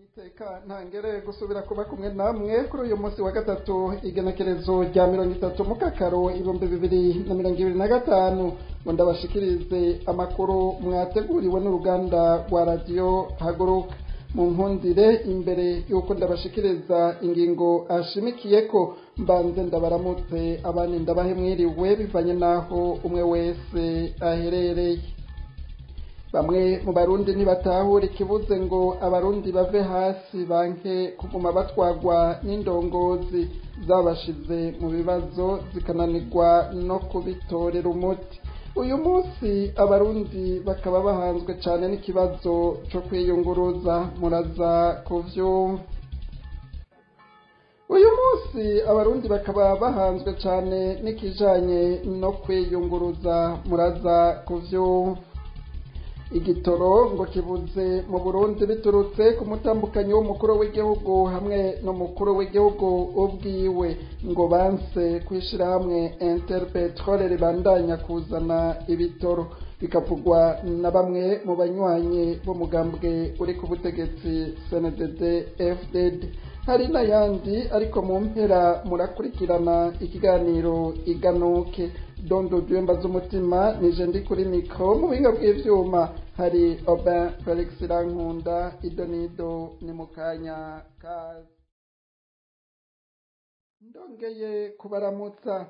Iteka ntangere gusubira kuba kumwe namwe kuri uyu munsi wa gatatu, igenekerezo rya 30 mukakaro 2025, ngo ndabashikirize amakuru mwateguriwe n'uruganda rwa radiyo Haguruka. Mu nkundire, imbere y'uko ndabashikiriza ingingo ashimikiyeko, mbanze ndabaramutse, abandi ndabahe mwiriwe bivanye n'aho umwe wese aherereye. Bamwe mu Barundi ntibatahura ikibuze ngo Abarundi bave hasi banke kuguma batwagwa n'indongozi zabashize mu bibazo, zikananirwa no kubitorera umuti. Uyu munsi Abarundi bakaba bahanzwe cyane n'ikibazo cyo kwiyunguruza, muraza kuvyumva. Uyu munsi Abarundi bakaba bahanzwe cyane n'ikijanye no kwiyunguruza, muraza kuvyumva. Igitoro ngo kibuze mu Burundi biturutse ku mutambukanyi w'umukuru w'igihugu hamwe n'umukuru w'igihugu ubwiwe, ngo banse kwishirahamwe Interpetrol ribandanya kuzana ibitoro, bikavugwa na bamwe mu banywanyi b'umugambwe uri ku butegetsi CNDD FDD. Hari n'ayandi, ariko mu mpera murakurikirana ikiganiro Iganuke. Dondo Dwemba z'umutima nije ndi kuri mikro, mu buhinga bw'ivyuma hari Aubin Felix Rankunda. Idonido ni mu kanya kazi. Ndongeye kubaramutsa.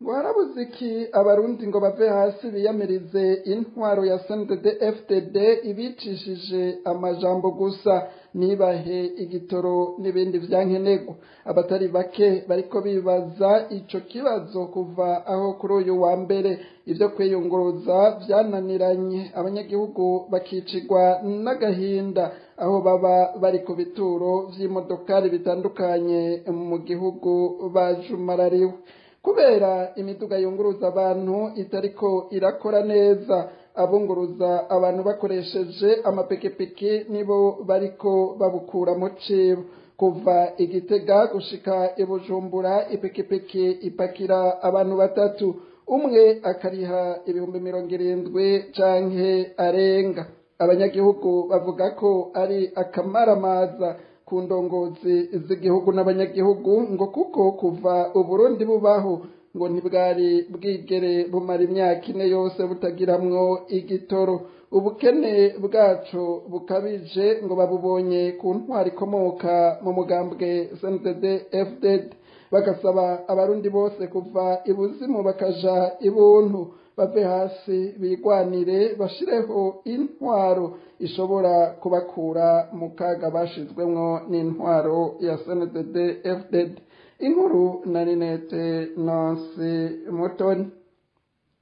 Ngo harabuze iki Abarundi ngo bave hasi biyamirize intwaro ya CNDD FDD ibicishije amajambo gusa, nibahe igitoro n'ibindi vyankenerwa? Abatari bake bariko bibaza ico kibazo kuva aho kuri uyu wa mbere ivyo kwiyunguruza vyananiranye, abanyagihugu bakicirwa n'agahinda aho baba bari ku bituro vy'imodokari bitandukanye mu gihugu, bajumarariwe kubera imiduga yunguruza abantu itariko irakora neza. Abunguruza abantu bakoresheje amapikipiki nibo bariko babukura mu cibo. Kuva Igitega gushika Ibujumbura, ipikipiki ipakira abantu batatu, umwe akariha 70,000 canke arenga. Abanyagihugu bavuga ko ari akamaramaza ku ndongozi z'igihugu n'abanyagihugu, ngo kuko kuva Uburundi bubaho ngo ntibwari bwigere bumara imyaka 4 yose butagiramwo igitoro. Ubukene bwacu bukabije ngo babubonye ku ntwari ikomoka mu mugambwe CNDD FDD, bagasaba Abarundi bose kuva ibuzimu bakaja ibuntu, bave hasi bigwanire, bashireho intwaro ishobora kubakura mu kaga bashizwemwo n'intwaro ya CNDD FDD. Inkuru na Ninete Nancy Mutoni.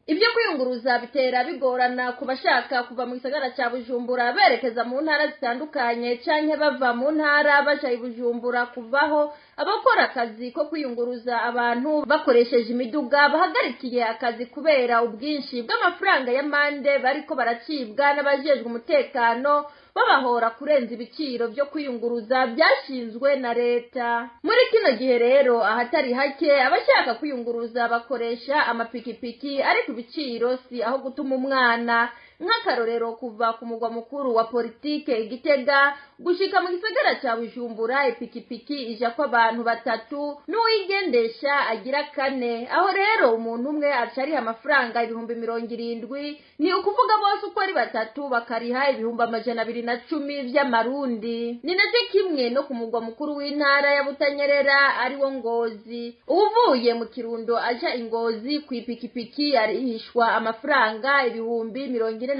Ibyo kwiyunguruza bitera bigorana ku bashaka kuva mu gisagara ca Bujumbura berekeza mu ntara zitandukanye, canke bava mu ntara baja i Bujumbura, kuvaho abakora akazi ko kwiyunguruza abantu bakoresheje imiduga bahagarikiye akazi kubera ubwinshi bw'amafaranga y'amande bariko baracibwa n'abajejwe umutekano, babahora kurenza ibiciro byo kwiyunguruza byashinzwe na leta. Muri kino gihe rero, ahatari hake abashaka kwiyunguruza bakoresha amapikipiki, ariko ibiciro si aho gutuma umwana. Nk'akarorero, kuva ku mugwa mukuru wa politike Igitega gushika mu gisagara ca Bujumbura, ipikipiki ija ko abantu batatu n'uwigendesha agira kane. Aho rero umuntu umwe aca ariha amafaranga 70,000, ni ukuvuga bose uko ari batatu bakariha 210,000 vy'amarundi. Ni nacyo kimwe no ku mugwa mukuru w'intara ya Butanyerera, ariwo Ngozi. Uvuye mu Kirundo aja Ingozi ku ipikipiki arihishwa amafaranga 45,000.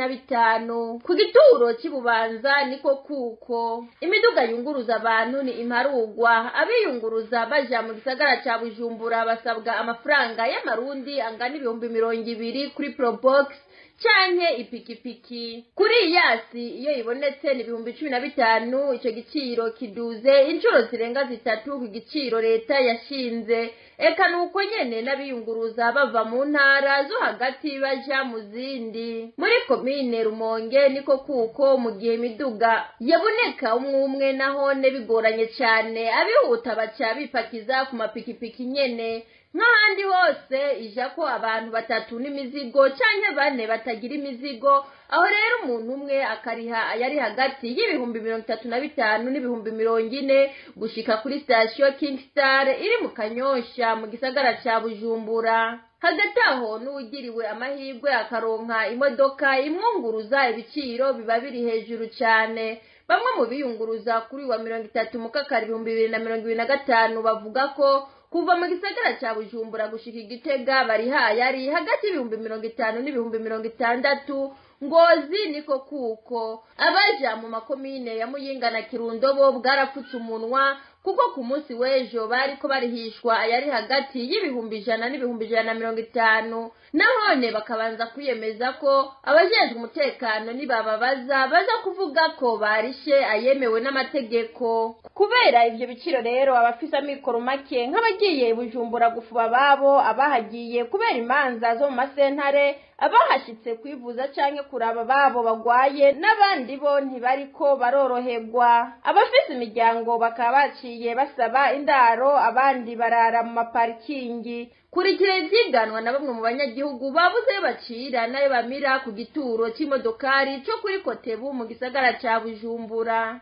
Ku gituro cy'Ibubanza niko kuko. Imiduga yunguruza abantu ni imparugwa. Abiyunguruza baja mu gisagara ca Bujumbura basabwa amafaranga y'amarundi angana 20,000 kuri Probox canke ipikipiki. Kuri Hiace iyo ibonetse ni 15,000. Ico giciro kiduze inshuro zirenga zitatu ku giciro leta yashinze. Eka nuko nyene n'abiyunguruza bava mu ntara zo hagati baja mu zindi. Muri komine Rumonge niko kuko, mu gihe imiduga yaboneka umwe umwe nahone bigoranye cane, abihuta baca bipakiza ku mapikipiki nyene. Nk'ahandi hose ija ko abantu batatu n'imizigo canke bane batagira imizigo, aho rero umuntu umwe akariha ayari hagati y'ibihumbi 35 n'ibihumbi 40 gushika kuri station King Star iri mu Kanyosha mu gisagara ca Bujumbura. Hagati aho n'uwugiriwe amahirwe akaronka imodoka imwunguruza, ibiciro biba biri hejuru cane. Bamwe mu biyunguruza kuri wa 30 Mukakaro 2025 bavuga ko kuva mu gisagara ca Bujumbura gushika Igitega bariha yari hagati y'ibihumbi 50 n'ibihumbi 60. Ngozi niko kuko abaja mu makomine ya Muyinga na Kirundo bo bwarapfutse umunwa, kuko ku munsi w'ejo bariko barihishwa ayari hagati y'ibihumbi 100 n'ibihumbi 150. Nahone bakabanza kwiyemeza ko abajejwe umutekano nibababaza baza kuvuga ko barishe ayemewe n'amategeko. Kubera ivyo biciro rero, abafise amikoro make nk'abagiye Bujumbura gufuba babo, abahagiye kubera imanza zo mu masentare, abahashitse kwivuza canke kuraba babo bagwaye n'abandi bo ntibariko baroroherwa. Abafise imiryango bakaba baciye basaba indaro, abandi barara mu maparikingi. Kurikira ivyiganwa na bamwe mu banyagihugu babuze bacira nayo bamira ku gituro c'imodokari co kuri Kotebu mu gisagara ca Bujumbura.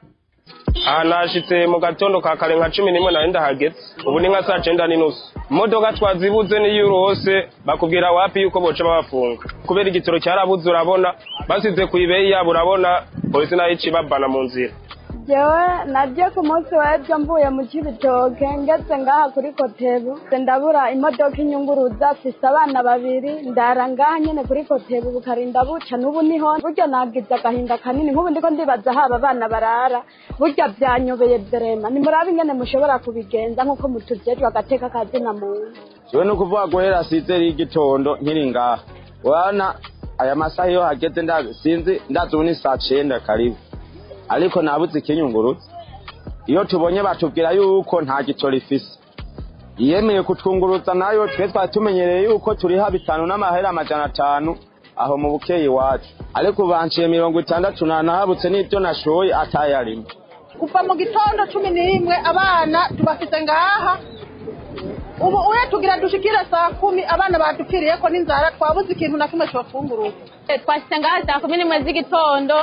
Aha nashitse mu gatondo ka kare nka 11 nari ndahageze, ubu ni nka saa 9:30. Imodoka twazibuze n'iyo urose bakubwira wapi yuko boca babafunga kubera igitoro cyarabuze. Urabona basize ku ibeyi yabo, urabona polisi nayo icibabana mu nzira. Jewe naryo ku munsi w'ejo mvuye mu Cibitoke ngeze ngaha kuri Kotebu ndabura imodoka inyunguruza, mfise abana babiri, ndara ngaha nyene kuri Kotebu bukarinda buca, n'ubu niho. Burya nagize agahinda kanini, nk'ubu ndiko ndibaza haba abana barara, burya vyanyobeye vraiment. Nimurabe ingene mushobora kubigenza nk'uko mutujejwe agateka kazina muntu. Jewe ni ukuvuga guhera sizeri y'igitondo nkiri ngaha, urabona aya masaha iyo hageze, sinzi, ndazi ubu ni saa 9 karibu, ariko nabuze ikinyungurutse. Iyo tubonye batubwira yuko nta gitoro ifise yemeye kutwunguruza, nayo twe twari tumenyereye yuko turiha 5 n'amahera 500 aho mu bukeyi iwacu, ariko banciye 60 nanahabutse n'ibyo nashoye atayarimo. Kuva mu gitondo 11 abana tubafite ngaha, ubu uye tugira dushikire saa 10, abana badupfiriyeko n'inzara, twabuze ikintu na kimwe cofungurura. Twashitse ngaha saa 11 z'igitondo,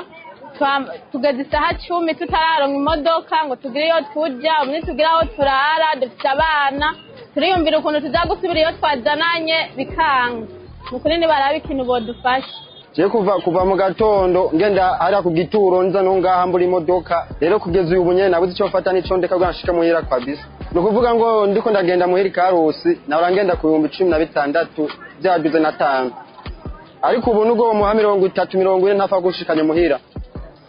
tugeze isaha 10 tutararonka imodoka ngo tugire iyo tuja, ubu ntitugira aho turara, dufite abana, turiyumvira ukuntu tuza gusubira iyo twazananye bikanga. Ni ukuri nibaraba ikintu bodufasha. Je kuva mu gatondo ngenda hariya ku gituro nza no ngaha mbura imodoka, rero kugeza ubu nyene nabuze ico mfata n'ico ndeka kugira nshike muhira kabisa. Ni ukuvuga ngo ndiko ndagenda muhira Ikarusi nahora ngenda ku bihumbi 16 vyaduze na 5, ariko ubu nubwo muha 30 40 ntapfa gushikanya muhira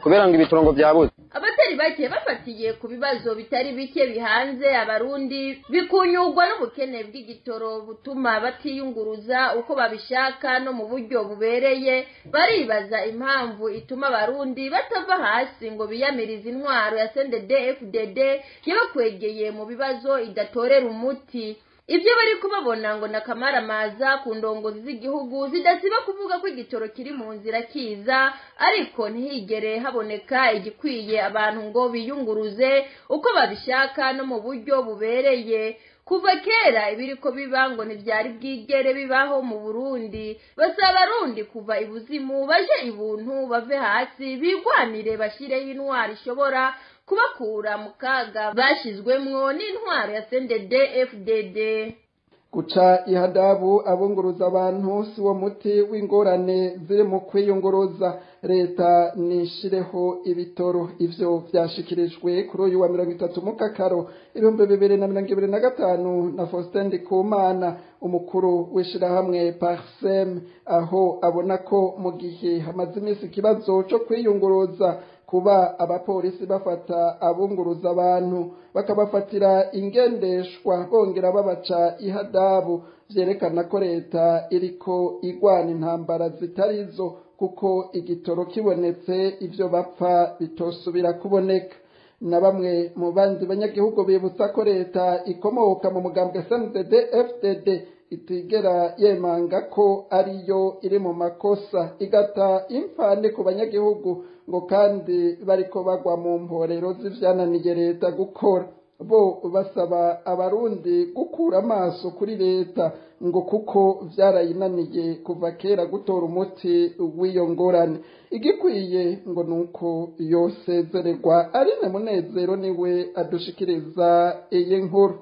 kubera ngo ibitorongo byabuze. Abatari bake bafatiye ku bibazo bitari bike bihanze Abarundi bikunyurwa n'ubukene bw'igitoro butuma batiyunguruza uko babishaka no mu buryo bubereye, baribaza impamvu ituma Abarundi batava hasi ngo biyamirize intwaro ya CNDD-FDD yabakwegeye mu bibazo idatorera umuti. Ibyo bari kubabona ngo nakamaramaza ku ndongozi z'igihugu zidasiba kuvuga ko igitoro kiri mu nzira kiza, ariko ntihigere haboneka igikwiye abantu ngo biyunguruze uko babishaka no mu buryo bubereye. Kuva kera ibiriko biba ngo ntivyari bwigere bibaho mu Burundi. Basaba Abarundi kuva ibuzimu baje ibuntu, bave hasi bigwanire, bashireho intwaro ishobora kubakura mu kaga bashizwemwo n'intwaro ya CNDD-FDD. Guca ihadabu abunguruza abantu si wo muti w'ingorane ziri mu kwiyunguruza. Leta nishireho ibitoro. Ivyo vyashikirijwe kuri uyu wa 30 Mukakaro 2025 na Faustin Ndikumana, umukuru w'ishirahamwe Parsem, aho abona ko mu gihe hamaze imisi ikibazo co kwiyunguruza, kuba abapolisi bafata abunguruza abantu bakabafatira ingendeshwa bongera babaca ihadabu, vyerekana ko leta iriko igwana intambara zitarizo, kuko igitoro kibonetse ivyo bapfa bitosubira kuboneka. Na bamwe mu bandi banyagihugu bibutsa ko leta ikomoka mu mugambwe CNDD FDD itigera yemanga ko ariyo iri mu makosa, igata imfane ku banyagihugu ngo kandi bariko bagwa mu mporero z'ivyananiye leta gukora. Bo basaba abarundi gukura amaso kuri leta ngo kuko vyarayinaniye kuva kera gutora umuti w'iyo ngorane. Igikwiye ngo nuko yosezererwa. Aline Munezero niwe adushikiriza iyi nkuru.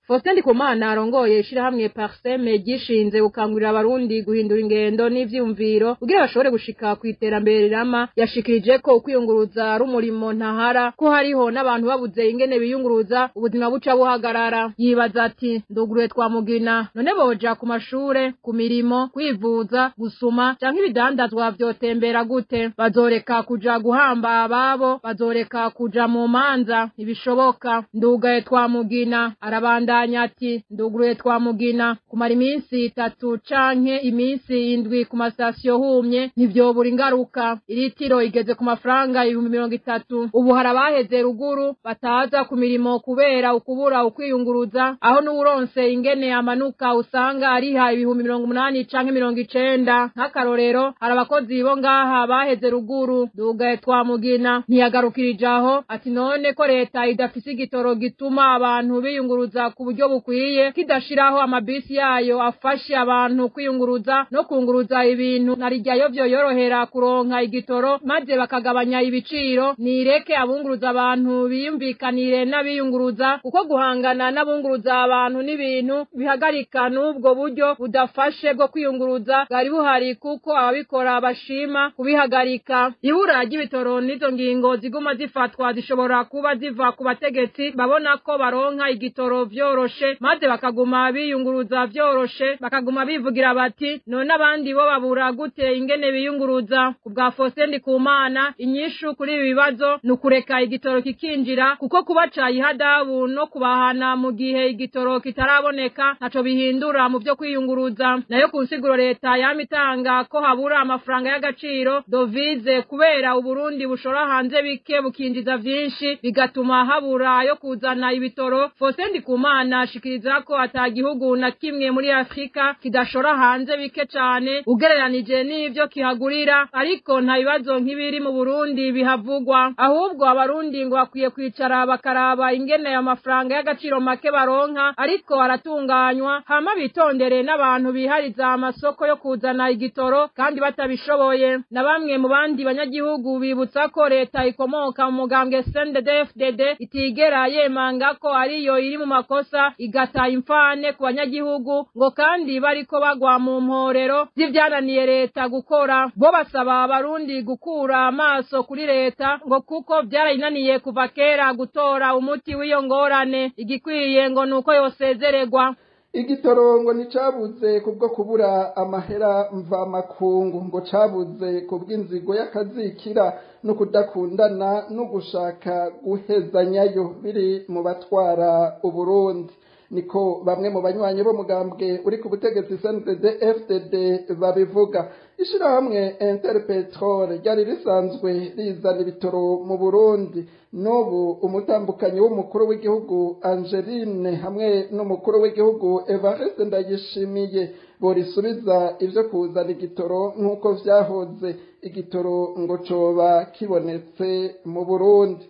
Faustin Ndikumana arongoye ishirahamwe Parseme gishinze gukangurira abarundi guhindura ingendo n'ivyumviro kugira bashobore gushika ku iterambere rirama, yashikirije ko kwiyunguruza ari umurimo ntahara, ko hariho n'abantu babuze ingene biyunguruza ubuzima buca buhagarara. Yibaza ati nduguruye twamugina none boja ku mashure, ku mirimo, kwivuza, gusuma canke ibidandazwa vyotembera gute? Bazoreka kuja guhamba ababo, bazoreka kuja mu manza, ntibishoboka. Ndugaye twamugina arabanda ati nduguruye twamugina kumara iminsi 3 canke iminsi 7 ku masitasiyo humye ntivyobura ingaruka. Iritiro igeze ku mafaranga 30,000. Ubu harabaheze ruguru bataza ku mirimo kubera ukubura ukwiyunguruza, aho n'uwuronse ingene amanuka usanga ariha 80,000 canke 90. Nk'akarorero hari abakozi bo ngaha baheze ruguru. Ndugaye twamugina ntiyagarukirije aho, ati none ko leta idafise igitoro gituma abantu biyunguruza ku buryo bukwiye, kidashiraho amabisi yayo afashe abantu kwiyunguruza no kunguruza ibintu, narijyayo vyo yorohera kuronka igitoro maze bakagabanya ibiciro. Nireke abunguruza abantu biyumvikanire n'abiyunguruza, kuko guhangana n'abunguruza abantu n'ibintu bihagarika n'ubwo buryo budafashe bwo kwiyunguruza bwari buhari, kuko ababikora bashima kubihagarika. Ibura ry'ibitoro n'izo ngingo ziguma zifatwa zishobora kuba ziva ku bategetsi babona ko baronka igitoro vyoroshe, maze bakaguma biyunguruza vyoroshe, bakaguma bivugira bati none abandi bo babura gute ingene biyunguruza. Ku bwa Faustin Ndikumana, inyishu kuri ibi bibazo ni ukureka igitoro kikinjira, kuko kubaca ihadabu no kubahana mu gihe igitoro kitaraboneka ntaco bihindura mu vyo kwiyunguruza. Nayo ku nsiguro leta yama itanga ko habura amafaranga y'agaciro dovize kubera Uburundi bushora hanze bike bukinjiza vyinshi, bigatuma habura ayo kuzana ibitoro, Faustin Ndikumana ashikiriza ko ata gihugu na kimwe muri Afrika kidashora hanze bike cane ugereranije n'ivyo kihagurira, ariko nta bibazo nk'ibiri mu Burundi bihavugwa. Ahubwo abarundi ngo bakwiye kwicara bakaraba ingene ayo mafaranga y'agaciro make baronka ariko aratunganywa, hama bitondere n'abantu bihariza amasoko yo kuzana igitoro kandi batabishoboye. Na bamwe mu bandi banyagihugu bibutsa ko leta ikomoka mu mugambwe CNDD-FDD itigera yemanga ko ariyo iri mu makosa, igata imfane ku banyagihugu ngo kandi bariko bagwa mu mporero z'ivyananiye leta gukora. Bo basaba abarundi gukura amaso kuri leta ngo kuko vyarayinaniye kuva kera gutora umuti w'iyo ngorane. Igikwiye ngo nuko yosezererwa. Igitoro ngo nticabuze kubwo kubura amahera mvamakungu, ngo cabuze kubw'inzigo y'akazikira no kudakundana no gushaka guhezanyayo biri mu batwara Uburundi. Niko bamwe mu banywanyi bo mugambwe uri ku butegetsi CNDD FDD babivuga. Ishirahamwe Interpetrol ryari risanzwe rizana ibitoro mu Burundi, n'ubu umutambukanyi w'umukuru w'igihugu Angeline hamwe n'umukuru w'igihugu Evariste Ndayishimiye borisubiza ivyo kuzana igitoro nk'uko vyahoze. Igitoro ngo coba kibonetse mu Burundi.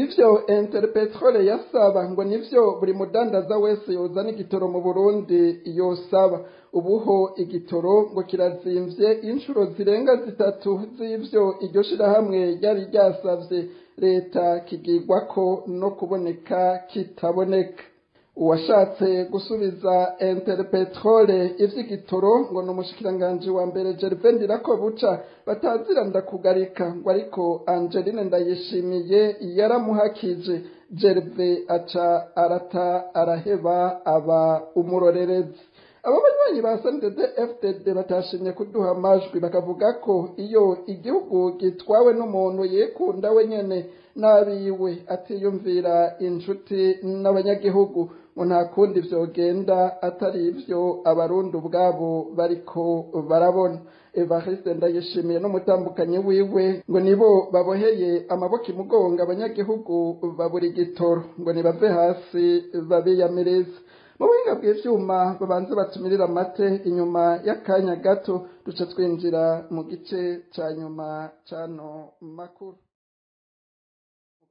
Ivyo Interpetrol yasaba ngo nivyo buri mudandaza wese yozana igitoro mu Burundi yosaba. Ubuho igitoro ngo kirazimvye inshuro zirenga 3 z'ivyo iryo shirahamwe ryari ryasavye leta, kigirwako no kuboneka kitaboneka. Uwashatse gusubiza Interpetrol ivy'igitoro ngo ni umushikiranganji wa mbere Gervais Ndirakobuca batazira ndakugarika, ngo ariko Angeline Ndayishimiye yaramuhakije. Gervais aca arata araheba aba umurorerezi. Abo banywanyi ba CNDD FDD batashimye kuduha amajwi, bakavuga ko iyo igihugu gitwawe n'umuntu yikunda wenyene n'abiwe atiyumvira inshuti n'abanyagihugu, ngo nta kundi vyogenda atari ivyo abarundi ubwabo bariko barabona. Evariste Ndayishimiye n'umutambukanyi wiwe ngo nibo baboheye amaboko imugonga abanyagihugu babura igitoro, ngo nibave hasi babiyamirize. Mu buhinga bw'ivyuma babanze batumirira amate, inyuma y'akanya gato duca twinjira mu gice ca nyuma c'ano makuru.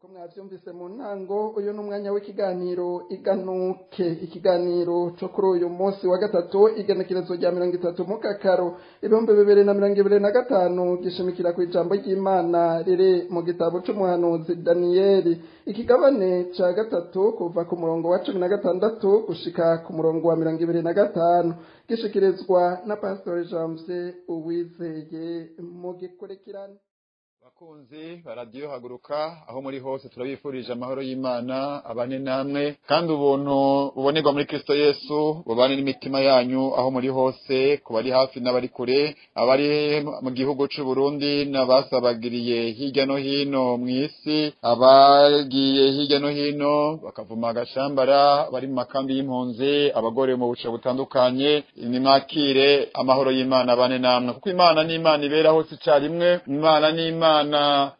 Ko mwavyumvise mu ntango, uyu ni umwanya w'ikiganiro Iganuke. Ikiganiro co kuri uyu munsi wa gatatu, igenekerezo rya 30 Mukakaro 2025, gishimikira ku ijambo ry'Imana riri mu gitabo c'umuhanuzi Daniyeli, ikigabane ca 3, kuva ku murongo wa 16 gushika ku murongo wa 25, gishikirizwa na Pastor Janvier Uwizeye. Mu gikurikirane. Bakunzi ba Radiyo Haguruka, aho muri hose, turabifurije amahoro y'Imana abane namwe, kandi ubuntu bubonerwa muri Kristo Yesu bubane n'imitima yanyu aho muri hose, ku bari hafi n'abari kure, abari mu gihugu c'u Burundi n'abasabagiriye hirya no hino mu isi, abagiye hirya no hino bakavuma agashambara, bari mu makambi y'impunzi, abagore mu buce butandukanye, nimwakire amahoro y'Imana abane namwe, kuko Imana ni Imana ibera hose icarimwe. Imana ni Imana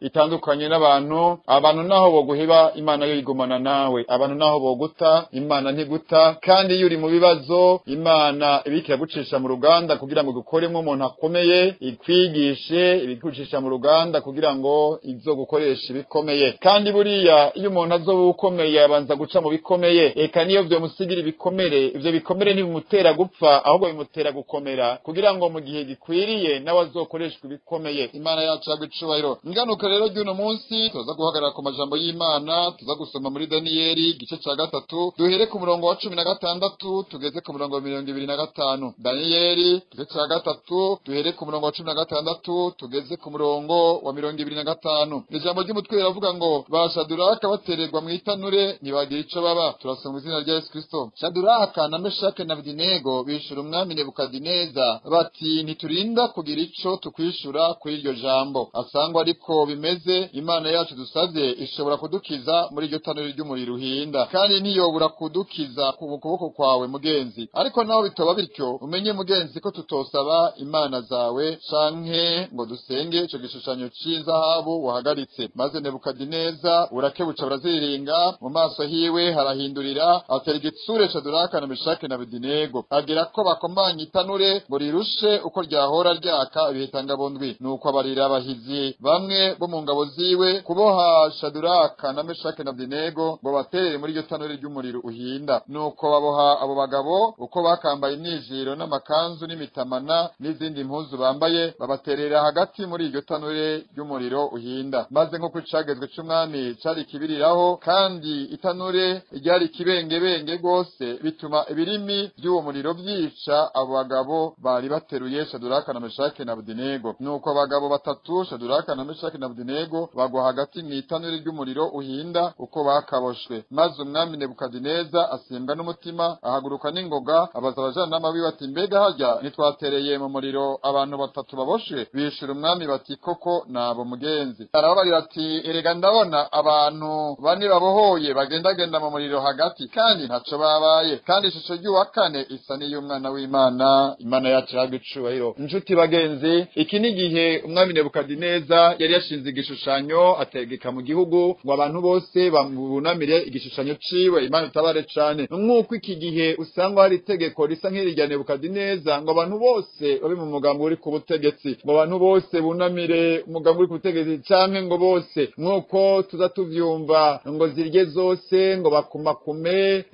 itandukanye n'abantu. Abantu naho boguheba, Imana yo igumana nawe. Abantu naho boguta, Imana ntiguta. Kandi iyo uri mu bibazo, Imana ibikira gucisha mu ruganda kugira ngo igukoremo umuntu akomeye, ikwigishe, ibigucisha mu ruganda kugira ngo izogukoresha ibikomeye. Kandi buriya iyo umuntu azoba ukomeye, abanza guca mu bikomeye. Eka niyo vyomusigira ibikomere, ivyo bikomere ntibimutera gupfa, ahubwo bimutera gukomera, kugira ngo mu gihe gikwiriye nawe azokoreshwe ibikomeye. Imana yacu yagwa icubahiro. Inganuka rero ry'uno munsi, tuza guhagarara ku majambo y'Imana tuza gusoma muri Daniyeli igice ca 3, duhere ku murongo wa 16 tugeze ku murongo wa 25. Daniyeli igice ca 3, duhere ku murongo wa 16 tugeze ku murongo wa 25. Ijambo ry'umutwe riravuga ngo: "Ba Shaduraka batererwa mu itanure ntibagira ico baba." Turasoma izina rya Yesu Kristo. Shaduraka na Meshake na Abedenego bishura umwami Nebukadineza bati: "Ntiturinda kugira ico tukwishura kuri iryo jambo. Asangwa ariko bimeze, Imana yacu dusavye ishobora kudukiza muri iryo tanure ry'umuriro uhinda, kandi ntiyobura kudukiza ku kuboko kwawe, mugenzi. Ariko naho bitoba bityo, umenye, mugenzi, ko tutosaba imana zawe canke ngo dusenge ico gishushanyo c'inzahabu wahagaritse." Maze Nebukadineza burakebuca buraziringa, mu maso hiwe harahindurira, atera igitsure Shaduraka na Meshake na Abedenego, agira ko bakomanya itanure ngo rirushe uko ryahora ryaka ibihitangabondwi. Nuko abarira abahizi bamwe bo mu ngabo ziwe kuboha Shaduraka na Meshake na Abedenego ngo baterere muri iryo tanure ry'umuriro uhinda. Nuko baboha abo bagabo uko bakambaye imyijiro n'amakanzu n'imitamana n'izindi mpuzu bambaye, babaterera hagati muri iryo tanure ry'umuriro uhinda. Maze nk'uko icagezwe c'umwami cari kibiriraho, kandi itanure ryari kibengebenge rwose, bituma ibirimi by'uwo muriro byica abo bagabo bari bateruye Shaduraka na Meshake na Abedenego. Nuko abagabo batatu, Shaduraka na Meshaki na Abedenego, bagwa hagati mu itanure ry'umuriro uhinda uko bakaboshwe. Maze umwami Nebukadineza asimbwa n'umutima, ahaguruka n'ingoga, abaza abajanama biwe ati: "Mbega harya ntitwatereye mu muriro abantu batatu baboshwe?" Bishura umwami bati: "Koko nabo, mugenzi." Arababarira ati: "Erega ndabona abantu bane babohoye bagendagenda mu muriro hagati, kandi ntaco babaye, kandi ishusho ry'uwa kane isa n'iy'umwana w'Imana." Imana yacu ihabwe icubahiro. Inshuti bagenzi, iki ni igihe umwami Nebukadineza yari yashinze igishushanyo, ategeka mu gihugu ngo abantu bose bamubunamire igishushanyo ciwe. Imana itabare cane. Nk'uko iki gihe usanga hari itegeko risa nk'iri rya Nebukadineza, ngo abantu bose babe mu mugambi uri ku butegetsi, ngo abantu bose bunamire umugambi uri ku butegetsi, canke ngo bose, nk'uko tuza tuvyumva, ngo zirye zose, ngo bakumakume,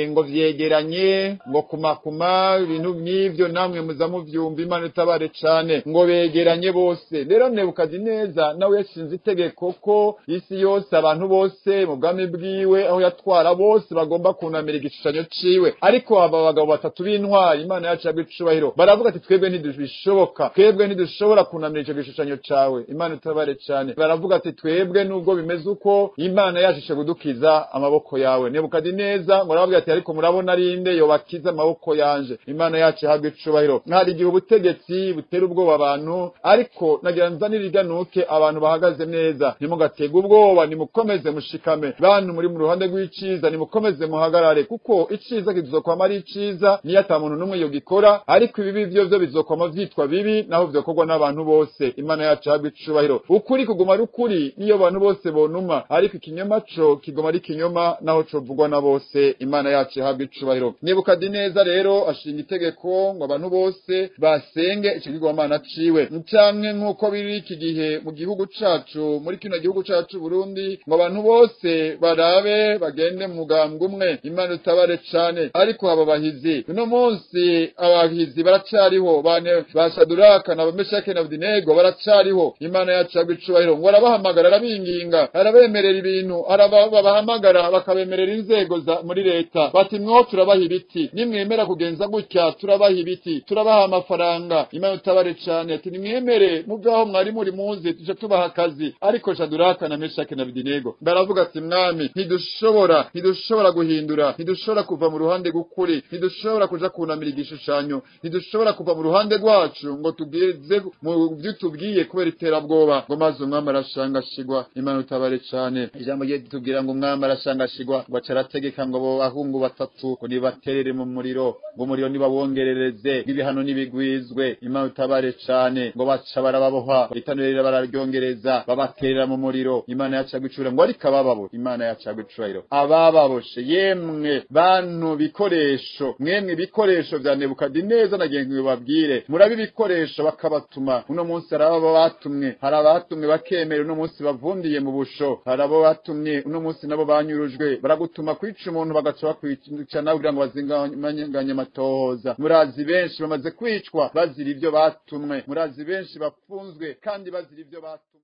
ngo vyegeranye, ngo kumakuma, ibintu nk'ivyo namwe muza muvyumva. Imana itabare cane. Ngo begeranye bose. Rero Nebukadineza nawe yashinze itegeko ko isi yose, abantu bose mu bwami bwiwe aho yatwara bose, bagomba kunamira igishushanyo ciwe. Ariko aba bagabo batatu b'intwari, Imana yacu yagwa icubahiro, baravuga ati: "Twebwe ntidubishoboka, twebwe ntidushobora kunamira ico gishushanyo cawe." Imana itabare cane. Baravuga ati: "Twebwe nubwo bimeze uko, Imana yacu ishe kudukiza amaboko yawe." Nebukadineza ngo arababwira ati: "Ariko murabona ari nde yobakiza amaboko yanje?" Imana yacu ihabwa icubahiro. Hari igihe ubutegetsi butera ubwoba abantu, ariko nagira nzanire iganuke abantu bahagaze neza. Ntimugatege ubwoba, nimukomeze mushikame. Bantu muri mu ruhande rw'iciza, nimukomeze muhagarare, kuko iciza kizokwama ari iciza niyo ata muntu n'umwe yogikora, ariko ibibi vyo vyo bizokwama vyitwa bibi naho vyokorwa n'abantu bose. Imana yacu ihabwa icubahiro. Ukuri kuguma ari ukuri niyo abantu bose bonuma, ariko ikinyoma co kiguma ari ikinyoma naho covugwa na bose. Imana yacu ihabwa icubahiro. Nebukadineza rero ashinga itegeko ngo abantu bose basenge ico kigirwamana ciwe, canke nk'uko biri iki gihe. Ntibyoroshe mu gihugu cacu, muri kino gihugu cacu Burundi, ngo abantu bose barabe bagende mu mugambwe umwe. Imana utabare cane. Ariko aba bahizi uno munsi, abahizi baracariho, bane ba Shaduraka na Meshake na Abedinego baracariho. Imana yacu icubahiro. Ngo arabahamagara, arabinginga, arabemerera ibintu, arabahamagara bakabemerera inzego za muri leta, bati mwo turabaha ibiti nimwemera kugenza gutya, turabaha ibiti, turabaha amafaranga. Imana utabare cane. Ati nimwemere muvyo aho mwari muri muze tuje tubaha akazi. Ariko Shaduraka na Meshake na Abedinego baravuga ati mwami, ntidushobora guhindura, ntidushobora kuva mu ruhande rw'ukuri, ntidushobora kuja kunamira igishushanyo, ntidushobora kuva mu ruhande rwacu ngo tugeze mu byo tubwiye kubera iterabwoba. Ngo maze umwami arashangashigwa. Imana utabare cane. Ijambo rye tubwira ngo umwami arashangashigwa, ngo aca arategeka ngo abo bahungu batatu ngo nibaterere mu muriro, ngo umuriro nibawongerereze, ibihano nibigwizwe. Imana utabare cane. Ngo baca barababoha, itanurira bararyongereza, babaterera mu muriro. Imana yaca gucura ngo ariko abababo, Imana yaca gucurayiro abababoshe, yemwe bantu bikoresho, mwemwe ibikoresho vya Nebukadineza, nagiye babwire murabi ibikoresho bakabatuma. Uno munsi hari abo batumwe, hari abatumwe bakemera, uno munsi bavundiye mu busho. Hari abo batumye, uno munsi nabo banyurujwe. Baragutuma kwica umuntu, bagaca bakwica nawe kugira ngo bazinganye amatohoza. Murazi benshi bamaze kwicwa bazira ivyo batumwe, murazi benshi bafunzwe kandi bazira ivyo batumwe.